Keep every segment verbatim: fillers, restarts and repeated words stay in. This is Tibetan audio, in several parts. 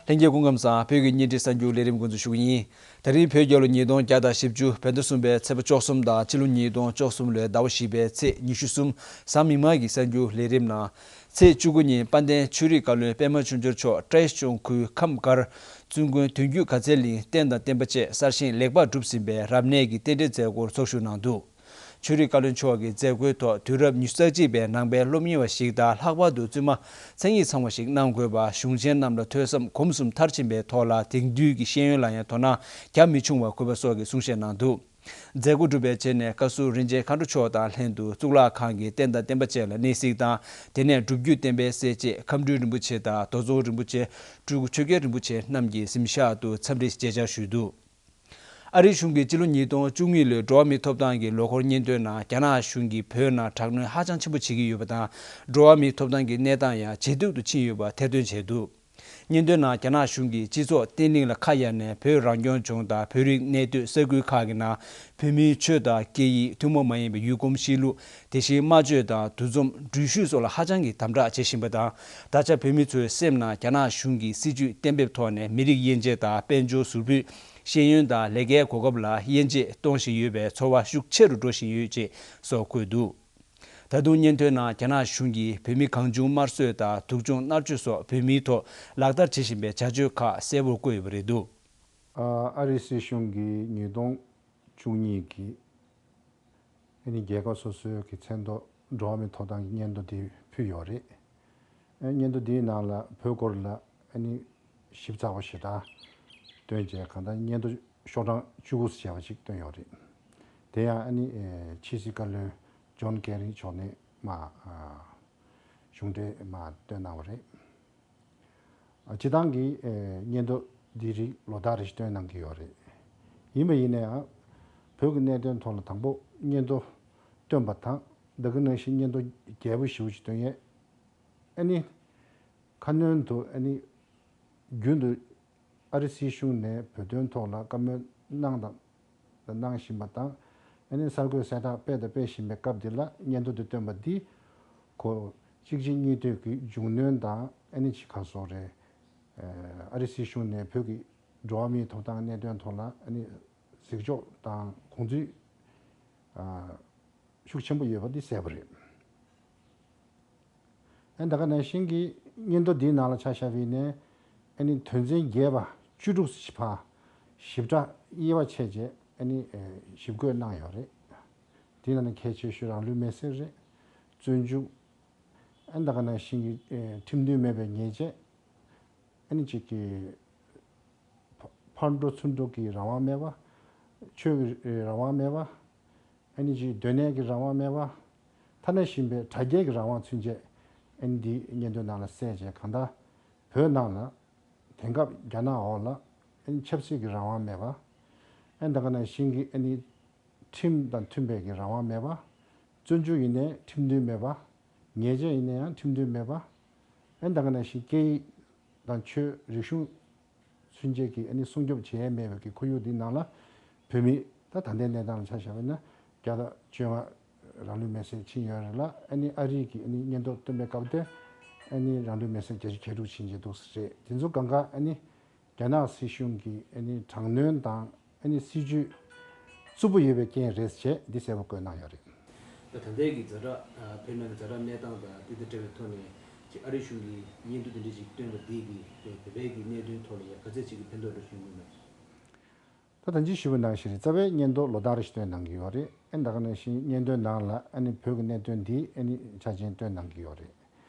ལྷན་རྒྱས་སྐུ་ཁམས་བཟང་། བོད་ཀྱི་བརྙན་འཕྲིན་གསར་འགྱུར་ལས་རིམ་འགོ་འཛུགས་ཞུ་གི་ཡིན། ད་རིང་བོད་རྒྱལ་ལོ་ཉིས་སྟོང་བརྒྱ་དང་བཞི་བཅུ་བོད་ཟླ་གསུམ་པའི་ཚེས་པ་བཅུ་གསུམ་དང་སྤྱི་ལོ་ཉིས་སྟོང་བཅུ་གསུམ་ལོའི་ཟླ་བ་བཞི་པའི་ཚེས་ཉི་ཤུ་གསུམ་གཟའ་མིག་དམར་གྱི་གསར་འགྱུར་ལས་རིམ་ནང་། ཚེས་བཅུ་དགུ་ཉིན་དཔལ་ལྡན་ཆོས་རིག་བཀའ་བློན་པད་མ་ཆོས་འབྱོར་མཆོག་བཀྲ་ཤིས་ལྗོངས་ཁུལ་ཁམས་སྒར་བཙུན་དགོན་དོན་བརྒྱུད་དགའ་ཚལ་གླིང་རྟེན་དང་བརྟེན་པ་བཅས་གསར་བཞེངས་ལེགས་པར་གྲུབ་ཟིན་པའི་རབ་གནས་ཀྱི་རྟེན་འབྲེལ་མཛད་སྒོར་ཚོགས་ཞུགས་གནང་འདུག་ཆོས་རིག་བཀའ་བློན་མཆོག་གིས་མཛད་སྒོའི་ཐོག་དུས་རབས་ཉི་ཤུ་རྩ་གཅིག་པའི་ནང་པའི་སློབ་གཉེར་བ་ཞིག་དང་ལྷག་པར་དུ་བཙུན་མ་མཚན་ཉིད་ཚང་བ་ཞིག་གནང་དགོས་པ། གཞུང་ཆེན་རྣམས་ལ་ཐོས་བསམ་སྒོམ་གསུམ་མཐར་ཕྱིན་པའི་ཐོག་ལ་དེང་དུས་ཀྱི་ཤེས་ཡོན་ལ་ཡང་དོ་སྣང་རྒྱ་མི་ཆུང་བ་དགོས་པ་སོགས་ཀྱི་གསུང་བཤད་གནང་འདུག་མཛད་སྒོ་གྲུབ་པའི་རྗེས་ནས་བཀའ་ཟུར་རིན་ཆེན་མཁའ་འགྲོ་མཆོག་དང་ལྷན་དུ་གཙུག་ལག་ཁང་གི་རྟེན་དང་བརྟེན་པ་བཅས་ལ་གནས་གཟིགས་དང་། དེ་ནས་སྒྲུབ་བརྒྱུད་བསྟན་པའི་གསལ་བྱེད་མཁའ་འགྲོའི་རིན་པོ་ཆེ་དང་རྡོ་རྫོང་རིན་པོ་ཆེ། སྤྲུལ་སྐུ་ཆོས་རྒྱལ་རིན་པོ་ཆེ་རྣམས་ཀྱིས་གཟིམ་ཤག་ཏུ་འཚམས་འདྲི་མཇལ་བཅར་ཞུས་འདུག་ཨ་རིའི་གཞུང་གིས་སྤྱི་ལོ་ཉིས་སྟོང་བཅུ་གཉིས་ལོའི་འགྲོ་བ་མིའི་ཐོབ་ཐང་གི་ལོ་འཁོར་སྙན་ཐོའི་ནང་རྒྱ་ནག་གཞུང་གིས་བོད་ནང་དྲག་གནོན་ཧ་ཅང་ཆེན་པོ་བྱེད་ཀྱི་ཡོད་པ་དང་། འགྲོ་བ་མིའི་ཐོབ་ཐང་གི་གནས་སྟངས་ཡང་ཇེ་སྡུག་ཏུ་ཕྱིན་ཡོད་པ་ཐེར་འདོན་བྱས་འདུག་སྙན་ཐོའི་ནང་རྒྱ་ནག་གཞུང་གིས་སྤྱི་ཚོགས་བརྟན་ལྷིང་ལ་ཁ་གཡར་ནས་བོད་རང་སྐྱོང་ལྗོངས་དང་བོད་རིགས་གནས་སྡོད་ས་ཁུལ་ཁག་གི་ནང་བོད་མིའི་ཆོས་དང་སྐད་ཡིག་ཐུན་མོང་མ་ཡིན་པའི་ཡུལ་གོམས་གཤིས་ལུགས། དེ་བཞིན་སྨྲ་བརྗོད་དང་འདུ་འཛོམས་འགྲུལ་བཞུད་སོགས་ལ་ཧ་ཅང་གི་དམ་དྲག་བྱེད་བཞིན་པ་དང་། ད་ཆ་བོད་མི་ཚོའི་སེམས་ནང་རྒྱ་ནག་གཞུང་གི་སྲིད་བྱུས་གཏན་འབེབས་ཐོག་ནས་མི་རིགས་དབྱེ་འབྱེད་དང་དཔལ་འབྱོར་ཟུར་ཕུད། ཤེས་ཡོན་དང་ལས་ཀའི་གོ་སྐབས་ལ་དབྱེ་འབྱེད་གཏོང་བཞིན་ཡོད་པའི་ཚོར་བ་ཤུགས་ཆེ་རུ་འགྲོ་བཞིན་ཡོད་ཅེས་སོགས་འཁོད་འདུག་ད་དུང་སྙན་ཐོའི་ནང་རྒྱ་ནག་གཞུང་གིས་བོད་མི་གང་བྱུང་དམར་གསོད་དང་སྡུག་སྦྱོང་མནར་གཅོད་སོགས་བོད་མིའི་ཐོག་ལག་བསྟར་བྱེད་བཞིན་པའི་བྱ་སྤྱོད་ཁག་གསལ་པོར་བཀོད་ཡོད་པ་རེད་འདུག་ཨ་རིའི་སྲིད་གཞུང་གིས་ཉིས་སྟོང་བཅུ་གཉིས་ཀྱི་ཨ་ནི་རྒྱལ་ཁབ་སོ་སོའི་གི་མཚན་ཐོག་འགྲོ་བ་མིའི་ཐོབ་ཐང་གི་སྙན་ཐོ་དེ་ཕུལ་ཡོད་རེད། ཨ་སྙན་ཐོ་དེའི་ནང་ལ་བོད་སྐོར་ལ་ཨ་ནི་ཞིབ་ཚགས་པ་ཞེ་དྲག་བཏོན་བྱས། གང་ལྟར་སྙན་ཐོ་ཤོག་གྲངས་བཅུ་དགུ་ཙམ་བྱས་པ་ཞིག་བཏོན་ཡོད་རེད། དེ་ཡང་ཨ་ནི་ཨེ་ཕྱི་སྲིད་བཀའ་བློན་ཇོན་ཀེ་རི་མཆོག་ནས་མར་ཨ་གཞུང་འབྲེལ་མར་བཏོན་གནང་བ་རེད། ཨ་སྤྱི་བཏང་གི་ཨེ་སྙན་ཐོ་འདི་རིགས་ལོ་ལྟར་རེ་བཞིན་བཏོན་གནང་གི་ཡོད་རེད། ཡིན་པ་ཡིན་ན་ཡང་བོད་ཀྱི་གནད་དོན་ཐོག་ལ་དང་པོ་སྙན་ཐོ་བཏོན་པ་དང་། ད་ག་ནང་བཞིན་སྙན་ཐོ་རྒྱས་པོ་ཞེ་པོ་ཅིག་བཏོན་ཡས། ཨ་ནི་ཁ་སྣོན་དུ་ཨ་ནི་རྒྱུན་དུ་ཨ་རི་སྲིད་གཞུང་ནས་བོད་དོན་ཐོག་ལ་བཀའ་མོལ་གནང་དང་གནང་བཞིན་པ་དང་། ཨ་ནི་གསར་འགོད་གསལ་བསྒྲགས་སྤེལ་དང་སྤེལ་བཞིན་པའི་སྐབས་འདི་ལ་སྙན་ཐོ་འདི་བཏོན་པ་འདི་ཁོ་གཅིག་རྗེས་གཉིས་མཐུད་ཀྱི་མཇུག་གནོན་དང་། ཨ་ནི་ཅིག་ག་སོགས་རེད། ཨ་རི་སྲིད་གཞུང་ནས་བོད་ཀྱི་འགྲོ་བ་མིའི་ཐོབ་ཐང་གནད་དོན་ཐོག་ལ་ཨ་ནི་གཟིགས་ཕྱོགས་དང་དགོངས་ཚུལ་ཨ་ཤུགས་ཆེན་པོ་ཡོད་པ་འདི་གསལ་པོ་རེད། ཨ་ད་ག་ནང་བཞིན་གྱི་སྙན་ཐོ་འདིའི་ནང་ལ་ཆ་བཞག་པ་ཡིན་ནའི། ཨ་ནི་དོན་ཚན་རྒྱས་པ་བཅུ་དྲུག་ཙམ་ཞིག་ཕར་ཞིབ་ཕྲ་དབྱེ་བ་ཕྱེ་བྱས་ཨ་ནི་ཨེ་ཞིབ་འགོད་གནང་ཡོད་རེད། དེའི་ནང་ནས་གལ་ཆེ་ཤོས་རང་ལུས་མེར་སྲེག་རེད། བཙོན་འཇུག་ཨ་ད་ག་ནང་བཞིན་གྱི་ཨེ་ཁྲིམས་མཐུན་མེད་པའི་ཉེས་ཆད། ཨ་ནི་གཅིག་གི་ཕ་ཕར་འགྲོ་ཚུར་འགྲོ་གི་རང་དབང་མེད་པ། ཆོས་ཀྱི་རང་དབང་མེད་པ། ཨ་ནི་གཅིག་སྡོད་གནས་ཀྱི་རང་དབང་མེད་པ། ཐ་ན་གཞན་པའི་དྲ་རྒྱའི་གི་རང་དབང་ཚུན་ཆད་ཨ་ནི་འདི་སྙན་ཐོའི་ནང་ལ་གསལ་བྱས། གང་ལྟར་བོད་ནང་ལ་དེང་སྐབས་རྒྱ་ནག་འོག་ལ་ཨ་ནི་ཆབ་སྲིད་ཀྱི་རང་དབང་མེད་པ། ཨ་ནི་ད་ག་ནང་བཞིན་གྱི་ཨ་ནི་ཁྲིམས་དང་མཐུན་པའི་གི་རང་དབང་མེད་པ། བཙོན་འཇུག་ཡིན་ནའི་ཁྲིམས་མཐུན་མེད་པ། ཉེས་ཆད་ཡིན་ན་ཡང་ཁྲིམས་མཐུན་མེད་པ། ཨ་ནི་ད་ག་ནང་བཞིན་སྐད་ཡིག་དང་ཆོས་རིག་གཞུང་ཚུན་ཆད་ཀྱི་ཨ་ནི་སྲུང་སྐྱོབ་བྱེད་ཡས་མེད་པའི་གི་ཁོར་ཡུག་འདི་ནང་ལ་བོད་མི་ད་ད་ལྟའི་གནས་སྟངས་ལ་ཆ་བཞག་པ་ཡིན་ན་བརྒྱ་དང་བཅོ་ལྔ་རང་ལུས་མེར་སྲེག་ཕྱིན་ཡོད་རེད་ལ། ཨ་ནི་ཨ་རིའི་གི་ཨ་ནི་སྙན་ཐོ་བཏོན་པའི་སྐབས་དེ་ཨ་ནི་རང་ལུས་མེར་སྲེག་བརྒྱད་ཅུ་གྱ་དྲུག་ཕྱིན་བྱས་འདུག་ཟེར་རེད། དེ་ཚོ་གང་ག་ཨ་ནི་རྒྱ་ནག་སྲིད་གཞུང་གི་ཨ་ནི་དྲག་གནོན་དང་ཨ་ནི་སྲིད་ཇུས་རྩུབ་པོ་ཡོད་པའི་རྐྱེན་རེད་ཅེས་འདི་གསལ་པོ་བཀོད་གནང་ཡོད་རེད། ད་ད་ལྟའི་གི་ཛ་དྲག་ཨ་བོད་ནང་གི་ཛ་དྲག་གནས་སྟངས་དང་དེ་དང་འབྲེལ་བའི་ཐོག་ནས་ཅིག་ཨ་རི་གཞུང་གིས་སྙན་ཐོ་དེ་འདྲ་ཅིག་བཏོན་པ་འདི་གིས་བོད་པའི་གི་གནད་དོན་ཐོག་ལ་ཡང་ག་ཚད་ཅིག་གི་ཕན་ཐོགས་འགྲོ་བཞིན་ཡོད་མེད། ད་ད་ཅི་ཞུས་པ་ནང་བཞིན་རེད། རྩ་བའི་སྙན་ཐོ་ལོ་ལྟར་རེ་བཞིན་བཏོན་གནང་གི་ཡོད་རེད། ཨ་ནི་ད་ག་ནང་བཞིན་སྙན་ཐོའི་ནང་ལ་ཨ་ནི་བོད་ཀྱི་གནད་དོན་འདི་ཨ་ནི་ཆ་ཅན་བཏོན་གནང་གི་ཡོད་རེད།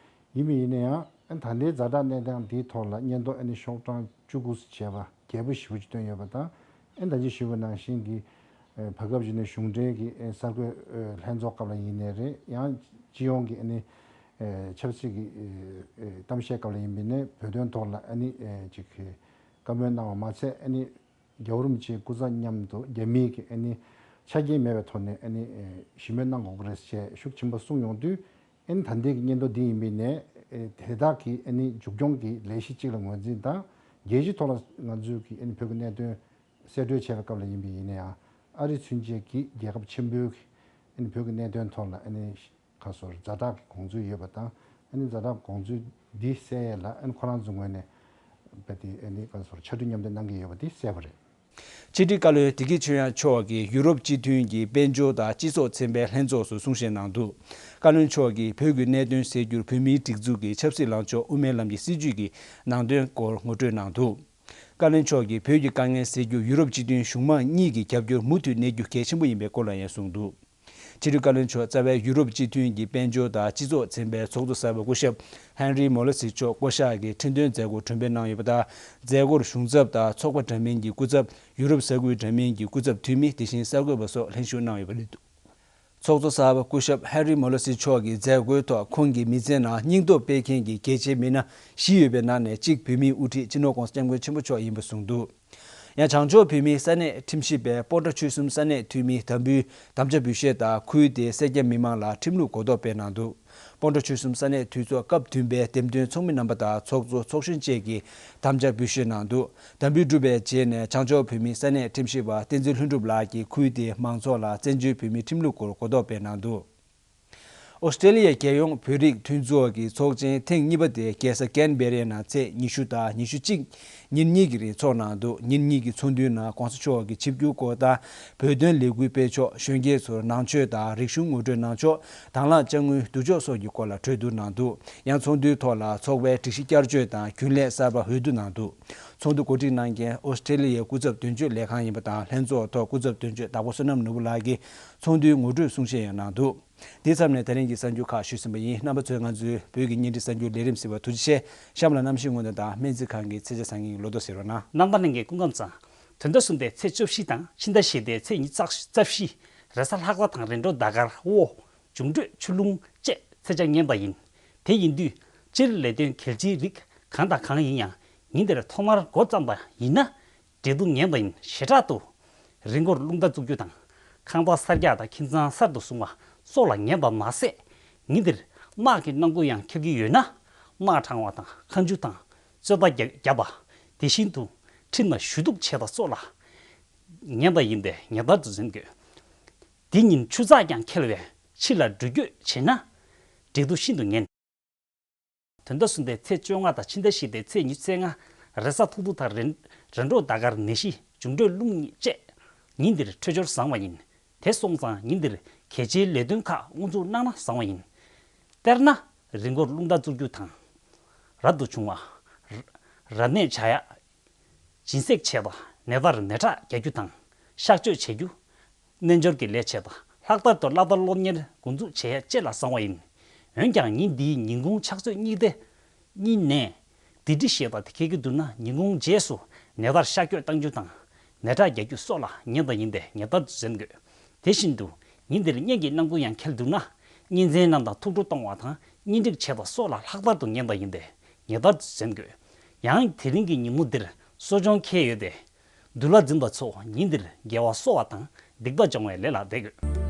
ཡིན་པ་ཡིན་ན་ཡང་ཨ་ནི་ད་ལྟའི་ཛ་དྲག་གནས་སྟངས་འདིའི་ཐོག་ལ་སྙན་ཐོ་ཨ་ནི་ཤོག་གྲངས་བཅུ་དགུ་ཙམ་བྱས་པ་རྒྱས་པོ་ཞེ་པོ་ཅིག་བཏོན་ཡོད་པ་དང་། ཨ་ནི་ད་ཅི་ཞུས་པ་ནང་བཞིན་གྱི་ཨ་བར་སྐབས་ཅིག་ནས་གཞུང་འབྲེལ་གྱི་ཨ་གསར་འགོད་ཨ་ལྷན་ཚོགས་སྐབས་ལ་ཡིན་ནའི་རེད། ཡང་སྤྱི་ཡོངས་ཀྱི་ཨ་ནི་ཨ་ཆབ་སྲིད་ཀྱི་ཨ་ཨ་གཏམ་བཤད་སྐབས་ལ་ཡིན་པ་ཡིན་ནའི་བོད་དོན་ཐོག་ལ་ཨ་ནི་ཨ་ཅིག་བཀའ་མོལ་གནང་བ་མ་ཚད། ཨ་ནི་རྒྱལ་བ་རིན་པོ་ཆེའི་སྐུ་ཚབ་མཉམ་དུ་རྒྱ་མིའི་གི་ཨ་ནི་ཆ་རྐྱེན་མེད་པའི་ཐོག་ནས་ཨ་ནི་ཨེ་ཞུ་མོལ་གནང་དགོས་ཀྱི་རེད་ཅེས་ཤུགས་ཆེན་པོ་གསུངས་ཡོང་དུས། ཨ་ནི་ད་ལྟའི་གི་སྙན་ཐོ་འདི་ཡིན་པ་ཡིན་ནའི་ཨེ་དེ་དག་གི་ཨ་ནི་མཇུག་སྐྱོང་གི་ལས་གཞི་གཅིག་ལ་ངོས་འཛིན་དང་། རྒྱལ་སྤྱིའི་ཐོག་ལ་ང་ཚོས་ཀྱི་ཨ་ནི་བོད་ཀྱི་གནད་དོན་གསལ་བཀྲོལ་བྱས་པའི་སྐབས་ལ་ཡིན་པ་ཡིན་ན་ཡང་། ཨ་རི་ཚུན་ཆད་ཀྱི་རྒྱལ་ཁབ་ཆེན་པོའི་གི་ཨ་ནི་བོད་ཀྱི་གནད་དོན་ཐོག་ལ་ཨ་ནི་ཁ་སོར་ཛ་དྲག་གི་དགོངས་ཚུལ་ཡོད་པ་དང་། ཨ་ནི་ཛ་དྲག་དགོངས་ཚུལ་འདི་གསལ་ཡས་ལ་ཨ་ནི་ཁོ་རང་ཚོའི་ངོས་ནས་ རྦད་དེ་ཨ་ནི་ག་ཚོར་ཕྱར་གྲུ་མཉམ་འདེགས་གནང་གི་ཡོད་པ་དེ་གསལ་པོ་རེད། ཕྱི་དྲིལ་བཀའ་བློན་བདེ་སྐྱིད་ཆོས་དབྱངས་མཆོག་གིས་ཡུ་རོབ་སྤྱི་མཐུན་གྱི་དཔལ་འབྱོར་དང་སྤྱི་ཚོགས་ཚན་པའི་ལྷན་ཚོགས་སུ་གསུང་བཤད་གནང་འདུག་བཀའ་བློན་མཆོག་གིས་བོད་ཀྱི་གནད་དོན་སེལ་རྒྱུར་བོད་མིའི་སྒྲིག་འཛུགས་ཀྱི་ཆབ་སྲིད་ལངས་ཕྱོགས་དབུ་མའི་ལམ་གྱི་སྲིད་བྱུས་ཀྱི་ནང་དོན་སྐོར་ངོ་སྤྲོད་གནང་འདུག་བཀའ་བློན་མཆོག་གིས་བོད་ཀྱི་དཀའ་ངལ་སེལ་རྒྱུར་ཡུ་རོབ་སྤྱི་མཐུན་གཞུང་མང་གཉིས་ཀྱི་རྒྱབ་སྐྱོར་མུ་མཐུད་གནས་རྒྱུ་གལ་ཆེན་པོ་ཡིན་པའི་སྐོར་ལ་ཡང་གསུངས་འདུག་ཕྱི་དྲིལ་བཀའ་བློན་མཆོག་རྩ་བའི་ཡུ་རོབ་སྤྱི་མཐུན་གྱི་དཔལ་འབྱོར་དང་སྤྱི་ཚོགས་ཚན་པའི་ཚོགས་གཙོ་གསར་པ་སྐུ་ཞབས་ཧན་རི་མོ་ལོ་སི་མཆོག་བསྐོ་གཞག་གི་ཁྲི་འདོན་མཛད་སྒོར་གྲོས་འབུལ་གནང་ཡོད་པ་དང་། མཛད་སྒོར་གཞུང་ཚབ་དང་ཚོགས་པ་འདྲ་མིན་གྱི་སྐུ་ཚབ། ཡུ་རོབ་ས་ཁུལ་འདྲ་མིན་གྱི་སྐུ་ཚབ་འཐུས་མི། དེ་བཞིན་གསར་འགོད་པ་སོགས་ལྷན་ཞུགས་གནང་ཡོད་པ་རེད་འདུག་ཚོགས་གཙོ་གསར་པ་སྐུ་ཞབས་ཧན་རི་མོ་ལོ་སི་མཆོག་གི་མཛད་སྒོའི་ཐོག་ཁོང་གི་མི་ཚེའི་ནང་སྙིང་སྟོབས་སྤེལ་མཁན་གྱི་གལ་ཆེའི་མི་སྣ་བཞི་ཡོད་པའི་ནང་ནས་གཅིག་བོད་མིའི་དབུ་ཁྲིད་སྤྱི་ནོར་༧གོང་ས་༧སྐྱབས་མགོན་ཆེན་པོ་མཆོག་ཡིན་པ་གསུངས་འདུག་ཡང་བྱང་ཕྱོགས་བོད་མིའི་ས་གནས་ཁྲིམས་ཞིབ་པས་སྤོན་ཊ་ཆོལ་གསུམ་ས་གནས་འཐུས་མིའི་དམ་འབུལ་དམ་བཅའ་འབུལ་བཞེས་དང་ཁུལ་དེའི་སེར་སྐྱ་མི་མང་ལ་ཁྲིམས་ལུགས་གོ་རྟོགས་སྤེལ་གནང་འདུག་སྤོན་ཊ་ཆོལ་གསུམ་ས་གནས་འཐུས་ཚོགས་སྐབས་བདུན་པའི་འདེམས་ཐོན་ཚོགས་མི་རྣམ་པ་དང་ཚོགས་གཙོ་ཚོགས་གཞོན་བཅས་ཀྱིས་དམ་བཅའ་འབུལ་བཞེས་གནང་འདུག་དམ་འབུལ་གྲུབ་པའི་རྗེས་ནས་བྱང་ཕྱོགས་བོད་མིའི་ས་གནས་ཁྲིམས་ཞིབ་པ་བསྟན་འཛིན་ལྷུན་གྲུབ་ལགས་ཀྱིས་ཁུལ་དེའི་མང་ཚོགས་ལ་བཙན་བྱོལ་བོད་མིའི་ཁྲིམས་ལུགས་སྐོར་གོ་རྟོགས་སྤེལ་གནང་འདུག་ཨོ་སི་ཀྲེ་ལི་ཡའི་རྒྱལ་ཡོངས་བོད་རིགས་མཐུན་ཚོགས་ཀྱི་ཚོགས་ཆེན་ཐེངས་གཉིས་པ་དེ་རྒྱལ་ས་ཀན་བེ་རའི་ནང་ཚེས་ཉི་ཤུ་དང་ཉི་ཤུ་གཅིག་ཉིན་གཉིས་ཀྱི་རིང་འཚོགས་གནང་འདུག་ཉིན་གཉིས་ཀྱི་ཚོགས་འདུའི་ནང་༧གོང་ས་མཆོག་གིས་ཆིབས་བསྒྱུར་སྐོར་དང་། བོད་དོན་ལས་འགུལ་སྤེལ་ཕྱོགས། གཞོན་སྐྱེས་ཚོར་ནང་ཆོས་དང་རིག་གཞུང་ངོ་སྤྲོད་གནང་ཕྱོགས། དྭང་བླངས་དཔྱ་དངུལ་བསྡུ་ཕྱོགས་སོགས་ཀྱི་སྐོར་ལ་གྲོས་བསྡུར་གནང་འདུག་ཡང་ཚོགས་འདུའི་ཐོག་ལ་ཚོགས་པའི་སྒྲིག་གཞི་བསྐྱར་བཅོས་དང་རྒྱུན་ལས་གསར་པ་འོས་བསྡུ་གནང་འདུག་ཚོགས་འདུ་གོ་སྒྲིག་གནང་མཁན་ཨོ་སི་ཀྲེ་ལི་ཡའི་སྐུ་ཚབ་དོན་གཅོད་ལས་ཁང་ཡིན་པ་དང་། ལྷན་ཚོགས་ཐོག་སྐུ་ཚབ་དོན་གཅོད་བདག་པོ་བསོད་ནམས་ནོར་བུ་ལགས་ཀྱིས་ཚོགས་འདུའི་ངོ་སྤྲོད་གསུང་བཤད་ཡང་གནང་འདུག་འདི་མཚམས་ནས་ད་རིང་གི་གསར་འགྱུར་ཁག་ཞུས་ཟིན་པ་ཡིན། རྣམ་པ་ཚོས་ང་ཚོའི་བོད་ཀྱི་བརྙན་འཕྲིན་གསར་འགྱུར་ལས་རིམ་གཟིགས་པར་ཐུགས་རྗེ་ཆེ། གཤམ་ལ་གནམ་གཤིས་སྔོན་བརྡ་དང་སྨན་རྩིས་ཁང་གི་ཚེས་ཆ་བཟང་ངན་གྱི་ལོ་ཐོ་གཟིགས་རོགས་གནང་། རྣམ་པ་རྣམས་ཀྱིས་སྐུ་ཁམས་བཟང་། དོན་དག་གསུམ་པའི་ཚེས་བཅུ་བཞི་དང་ཕྱི་ཟླ་བཞི་པའི་ཚེས་ཉི་ཤུ་རྩ་བཞི། རེས་གཟའ་ལྷག་པ་དང་རེས་འགྲོགས་ཟླ་སྐར་དབོ། འབྱུང་འཕྲོད་ཆུ་ཀླུང་བཅས་ཚེས་ཆ་ངན་པ་ཡིན། དེ་ཡིན་དུས་སྤྱིར་ལས་དོན་གལ་ཆེའི་རིགས་གང་དང་གང་ཡིན་ཡང་ཉིན་དེར་ཐོག་མར་འགོ་བརྩམས་པ་ཡིན་ན། འབྲེལ་གཏུག་ངན་པ་ཡིན། བྱེ་བྲག་ཏུ། རི་མགོར་རླུང་རྟ་བཙུགས་རྒྱུ་དང་། ཁང་པ་གསར་རྒྱག་དང་ཁྱིམ་ཚང་གསར་དུ་བཟུང་བ་སོགས་ལ་ངན་པ་མ་ཟད། ཉིན་དེར་དམག་གི་ནང་དུ་ཡང་འཁེལ་གྱི་ཡོད་ན། དམག་དྲངས་པ་དང་ཁ་མཆུ་དང་རྩོད་པ་རྒྱག་རྒྱབ་པ། དེ་བཞིན་དུ་ཁྲིམས་ལ་ཞུ་གཏུག་བྱེད་པ་སོགས་ལ་ངན་པ་ཡིན་པས་ངེས་པར་དུ་འཛེམ་དགོས། དེ་ཉིན་ཆུ་ཚགས་ཀྱང་འཁེལ་བས་ཕྱི་ལ་འགྲུལ་སྐྱོད་བྱེད་ན། འབྲེལ་གཏུག་ཤིན་ཏུ་ངན། དོན་དག་གསུམ་པའི་ཚེས་བཅོ་ལྔ་དང་ཕྱི་ཟླ་བཞི་པའི་ཚེས་ཉི་ཤུ་རྩ་ལྔ། རེས་གཟའ་ཐུག་ཐུག་དང་རེས་རེས་འགྲོགས་ཟླ་སྐར་ནད་གཞི་འབྱུང་འཕྲོད་རླུང་གཉིས་བཅས་ཉིན་འདིར་འཕྲོད་སྦྱོར་བཟང་བ་ཡིན། དེ་སོང་ཙང་ཉིན་འདིར་གལ་ཆེའི་ལས་དོན་ཁག་དབུ་འཛུགས་གནང་ན་བཟང་བ་ཡིན། དཔེར་ན། རི་མགོར་རླུང་རྟ་བཙུགས་རྒྱུ་དང་། རབ་ཏུ་བྱུང་བ། རབ་གནས་བྱ་ཡག་སྦྱིན་སྲེག་བྱེད་པ། ནད་པར་ནད་ཁྲག་རྒྱག་རྒྱུ་དང་། གཤག་བཅོས་བྱེད་རྒྱུ། རྣལ་འབྱོར་གྱི་ལས་བྱེད་པ། ལྷག་པར་དུ་བསླབ་པ་སློབ་གཉེར་འགོ་འཛུགས་བྱེད་ཡ་བཅས་ལ་བཟང་བ་ཡིན། འོན་ཀྱང་ཉིན་འདིའི་ཉིན་གུང་ཕྱག་ཚོད་གཉིས་ཏེ། གཉིས་ནས། སྡིག་སྒྲིབ་ཞེས་པ་དེ་འཁེལ་གྱི་འདུག་ན་ཉིན་གུང་རྗེས་སུ་ནད་པར་གཤག་བཅོས་གཏང་རྒྱུ་དང་། ནད་ཁྲག་རྒྱག་རྒྱུ་སོགས་ལ་ངན་པ་ཡིན་པས་ངེས་པར་དུ་འཛེམ་དགོས། དེ་བཞིན་དུ། ཉིན་འདིར་གཉེན་གྱི་གནང་སྐུལ་ཡང་འཁེལ་འདུག་ན། གཉེན་ཚན་རྣམས་དང་ཐུགས་སྤྲོ་གཏོང་བ་དང་གཉེན་སྒྲིག་བྱེད་པ་སོགས་ལ་ལྷག་པར་དུ་ངན་པ་ཡིན་པས་ངེས་པར་དུ་འཛེམ་དགོས། ཡང་དེ་རིང་གི་ཉིན་མོ་འདིར་གསོ་སྦྱོང་འཁེལ་ཡོད་པས། འདུལ་བ་འཛིན་པ་ཚོ་ཉིན་འདིར་དགེ་བ་གསོ་བ་དང་སྡིག་པ་སྦྱོང་བའི་ལས་ལ་བསྡད་དགོས།